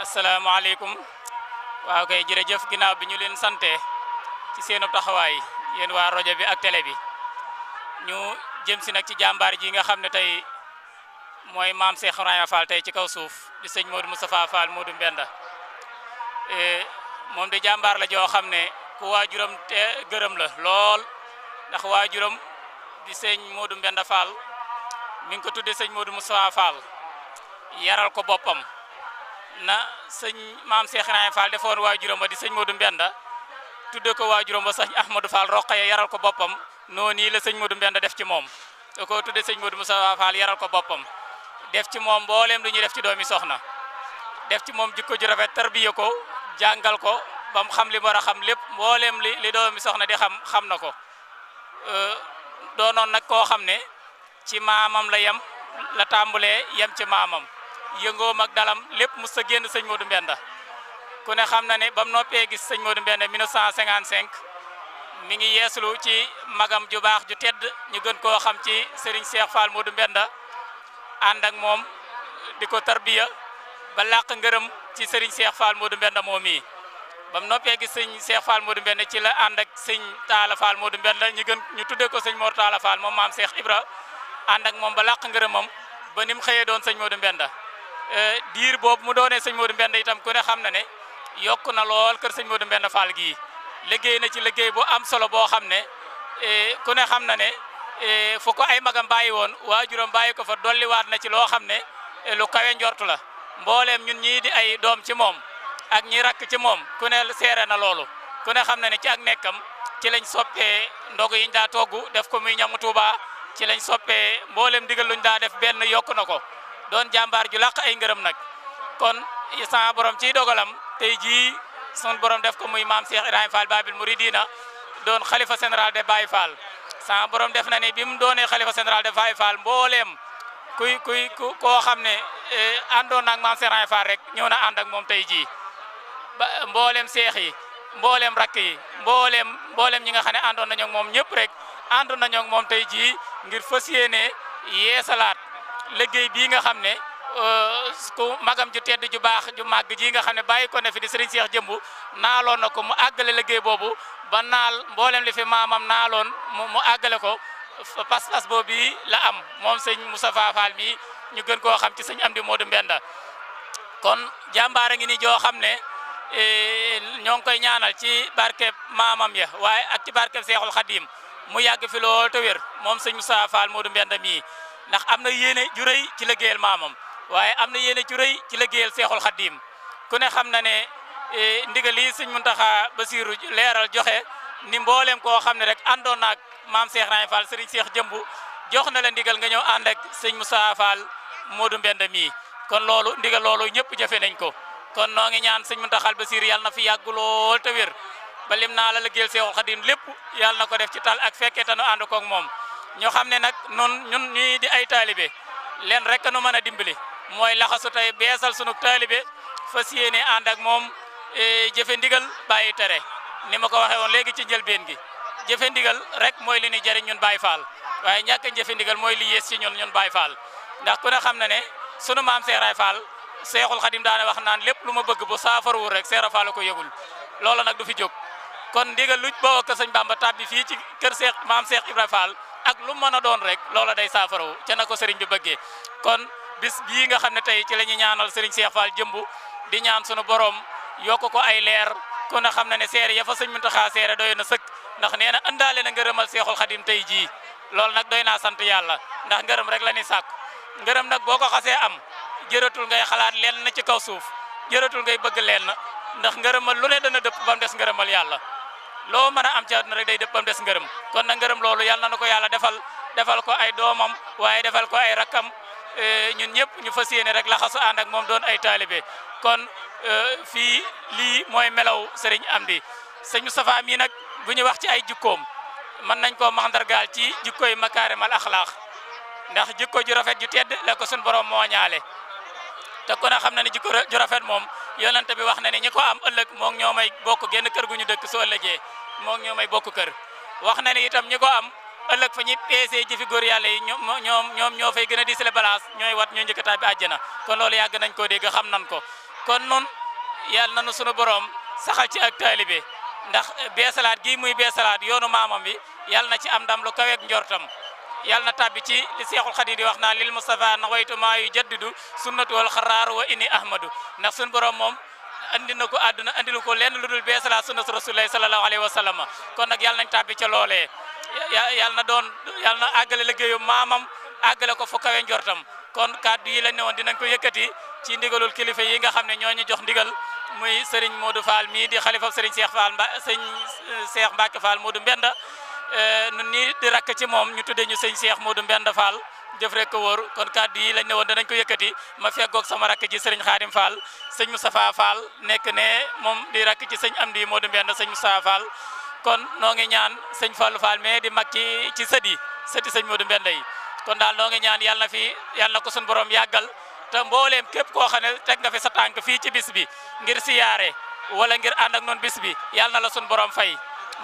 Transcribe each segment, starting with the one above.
asalaamaaleykum waaw kay jërëjëf ginnaaw bi ñu leen sante ci seenu taxawaay yéen waa rajo bi ak télé bi ñu jëm si nag ci jàmbaar ji nga xam ne tey mooy maam Cheikh Ibrahima Fall tey ci kaw suuf di sëñ Modou Moustapha Fall Modou Mbenda moom di jàmbaar la joo xam ne ku waajuram te gërëm la lool ndax waajuram di sëñ Modou Mbenda Fall mi ngi ko tuddee sëñ Modou Moustapha Fall yaral ko boppam na sëñ maam Cheikh Ibrahima Fall defoon waajuram ba di sëñ Modou Mbenda tudde ko waajuram ba sëñ Ahmadou Fall Rokhaya yaral ko boppam noonu la sëñ Modou Mbenda def ci moom da ko tudde sëñ Modou Moustapha Fall yaral ko boppam def ci moom mbooleem lu ñuy def ci doomi soxna def ci moom jikko ju rafet tarbiya ko jàngal ko ba mu xam li mu war a xam lépp mbooleem li doomi soxna di xam na ko doonoon nag koo xam ne ci maamam la yem la tàmbulee yem ci maamam yëngoom ak dalam lépp mos sa génn sëñ Modou Mbenda ku ne xam na ne ba mu noppee gis sëñ Modou Mbenda 1955 mi ngi yeeslu ci magam ju baax ju tedd ñu gën koo xam ci Serigne Cheikh Fall Modou Mbenda ànd ak moom di ko tarbiya ba làq ngërëm ci Serigne Cheikh Fall Modou Mbenda moom mii ba mu noppee gis sëñ Cheikh Fall Modou Mbenda ci la ànd ak sëñ Talla Fall Modou Mbenda ñu tuddee ko sëñ Mor Talla Fall moom maam Cheikh Ibra ànd ak moom ba làq ngërëmam ba ni mu xëyee doon sëñ Modou Mbenda diir boobu mu doonee sëñ Modou Mbenda itam ku ne xam na ne yokk na lool kër sëñ Modou Mbenda Fall gii liggéey na ci liggéey bu am solo boo xam ne ku ne xam na ne fu ko ay magam bàyyi woon waajuram bàyyi ko fa dolliwaat na ci loo xam ne lu kawe njortu la mbooleem ñun ñii di ay doom ci moom ak ñi rakk ci moom ku ne seere na loolu ku ne xam na ne ci ak nekkam ci lañ soppee ndogu yiñ daa togg def ko muy ñamu Tuuba ci lañ soppee mbooleem digal luñ daa def benn yokku na ko doon jàmbaar ju làq ay ngërëm nag kon sa borom ciy dogalam tey jii sun borom def ko muy maam Cheikh Ibrahima Fall Babil Mouridina doon xalifa général de Baye Fall sa borom def na ne bi mu doonee xalifa général de Baye Fall mbooleem koo xam ne àndoon na ak maam Cheikh Ibrahima Fall rek ñëw na ànd ak moom tey jii ba mbooleem seex yi mbooleem rakk yi mbooleem ñi nga xam ne àndoon nañu ak moom ñëpp rek àndoon nañu ak moom tey jii ngir fas yéene yeesalaat liggéey bii nga xam ne ku magam ju tedd ju baax ju màgg ji nga xam ne bàyyi ko ne fi di Serigne Cheikh Jëmbu naaloon na ko mu àggale liggéey boobu ba naal mboolem li fi maamam naaloon mu àggale ko pas-pas boobu la am moom sëñ Moustapha Fall mi ñu gën koo xam ci sëñ Amdi Modou Mbenda kon jàmbaara ngi ni joo xam ne ñoo ngi koy ñaanal ci barkeb maamam ya waaye ak ci barkeb Seexul Xadim mu yàgg fi lool te wér moom sëñ Moustapha Fall Modou Mbenda mii ndax am na yéene ju rëy ci liggéeyal maamam waaye am na yéene ju rëy ci liggéeyal Seexul Xadim ku ne xam na ne ndigal lii sëñ Muntaxa Basiru leeral joxe ni mbooleem koo xam ne rek àndoon naag maam Cheikh Ibrahima Fall Serigne Cheikh Jëmbu jox na la ndigal nga ñëw ànd ak sëñ Moustapha Fall Modou Mbenda mii kon loolu ndigal loolu ñëpp jëfe nañ ko kon noo ngi ñaan sëñ Muntaxa Basiru yàlla na fi yàgg lool te wér ba lim naa la liggéeyal Seexul Xadim lépp yàlla na ko def ci tal ak fekkee tanu ànd koog moom ñoo xam ne nag ñun ñii di ay taalibe leen rek nu mën a dimbali mooy laxasu tey beesal sunu taalibe fas yéene ànd ak moom jëfe ndigal bàyyi tere ni ma ko waxee woon léegi ci njëlbeen gi jëfe ndigal rek mooy li ni jëriñ ñun Baye Fall waaye ñàkk a jëfe ndigal mooy li yées ci ñun Baye Fall ndax ku ne xam na ne sunu maam Cheikh Ibrahima Fall Seexul Xadim daane wax naan lépp lu ma bëgg bu saafaruwul rek Cheikh Fall ko yëgul loolu nag du fi jóg kon ndigal lu boo ko sëñ Bamba tàbbi fii ci kër maam Cheikh Ibrahima Fall ak lu mën a doon rek loola day saafarawu ca na ko sëriñ bi bëggee kon bis bii nga xam ne tey ci la ñu ñaanal sëriñ Cheikh Fall Jëmbu di ñaan sunu borom yokk ko ay leer ku ne xam na ne seere ya fa sëñ Muntaxa seere doy na sëkk ndax nee na ëndaale na ngërëmal Seexul Xadim tey jii loolu nag doy naa sant yàlla ndax ngërëm rek la ni sàkk ngërëm nag boo ko xasee am jërëtul ngay xalaat leen na ci kaw suuf jërëtul ngay bëgg leen na ndax ngërëmal lu ne dana dëpp ba mu des ngërëmal yàlla loo mën a am ci àdduna rek day dëppam des ngërëm kon nag ngërëm loolu yàlla na ko yàlla defal ko ay doomam waaye defal ko ay rakkam ñun ñëpp ñu fas yéene rek laxasu ànd ak moom doon ay taalibe kon fii lii mooy melaw sëriñ Amdi sëñ Moustapha mii nag bu ñu wax ci ay jikkoom mën nañ koo mandargaal ci jikkoy makaarimal axlaax ndax jikko ju rafet ju tedd la ko suñ borom moo ñaale te ku ne xam na ne jikko ju rafet moom yonent bi wax na ne ñi ko am ëllëg moom ñoo may bokk genn kër gu ñu dëkk soo ëllëgee moom ñoo may bokk kër wax na ne itam ñi ko am ëllëg fa ñuy peesee jëfi góor yàlla yi ñoom ñoo fay gën a diisale balance ñooy wat ñoo njëkk a tàbbi àjjana kon loolu yàgg nañ koo dégg xam nan ko kon nun yàlla nanu sunu borom saxal ci ak taalibe ndax beesalaat gi muy beesalaat yoonu maamam bi yàlla na ci am ndam lu kaweeg njortam yàlla na tàbbi ci li Seexul Xadiim di wax naan lil Mustafa nawaytu maa yu jaddidu sunnatu wal xaraaru wa inni ahmadu ndax sunu borom moom andi na ko àdduna andilu ko lenn lu dul beesalaat sunnatu rasulillahi sallallahu alayhi wa sallam kon nag yàlla nañ tàbbi ca loolee yàlla na àggale liggéeyu maamam àggale ko fu kawe njortam kon kàddu yi lañ ne woon dinañ ko yëkkati ci ndigalul kilifa yi nga xam ne ñoo ñu jox ndigal muy Serigne Modou Fall mii di xalifa Serigne Cheikh Fall Cheikh Mbacke Fall Modou Mbenda nun nii di rakk ci moom ñu tuddee ñu sëñ Cheikh Modou Mbenda Fall jëf rek ko wóor kon kàddu yi lañ ne woon danañ ko yëkkati ma feggoog sama rakk ji Serigne Khadim Fall sëñ Moustapha Fall nekk ne moom di rakk ci sëñ Amdi Modou Mbenda sëñ Moustapha Fall kon noo ngi ñaan sëñ Fallou Fall mais di mag ci sëti sëñ Modou Mbenda yi kon daal noo ngi ñaan yàlla na ko suñu borom yàggal te mbooleem képp koo xam ne teg nga fi sa tànk fii ci bis bi ngir siyaare wala ngir ànd ak noonu bis bi yàlla na la suñu borom fay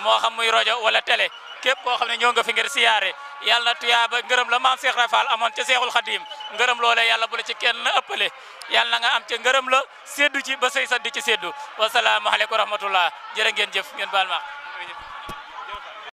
moo xam muy rajo wala télé képp koo xam ne ñoo nga fi ngir siyaare yàlla na tuyaaba ngërëm la maam Cheikh Rafal amoon ca Seexul Xadim ngërëm loolee yàlla bu la ci kenn ëppale yàlla na nga am ca ngërëm la séddu ci ba say sa di ci séddu wasalaamu aleykum wa rahmatullah jërë ngeen jëf ngeen baal ma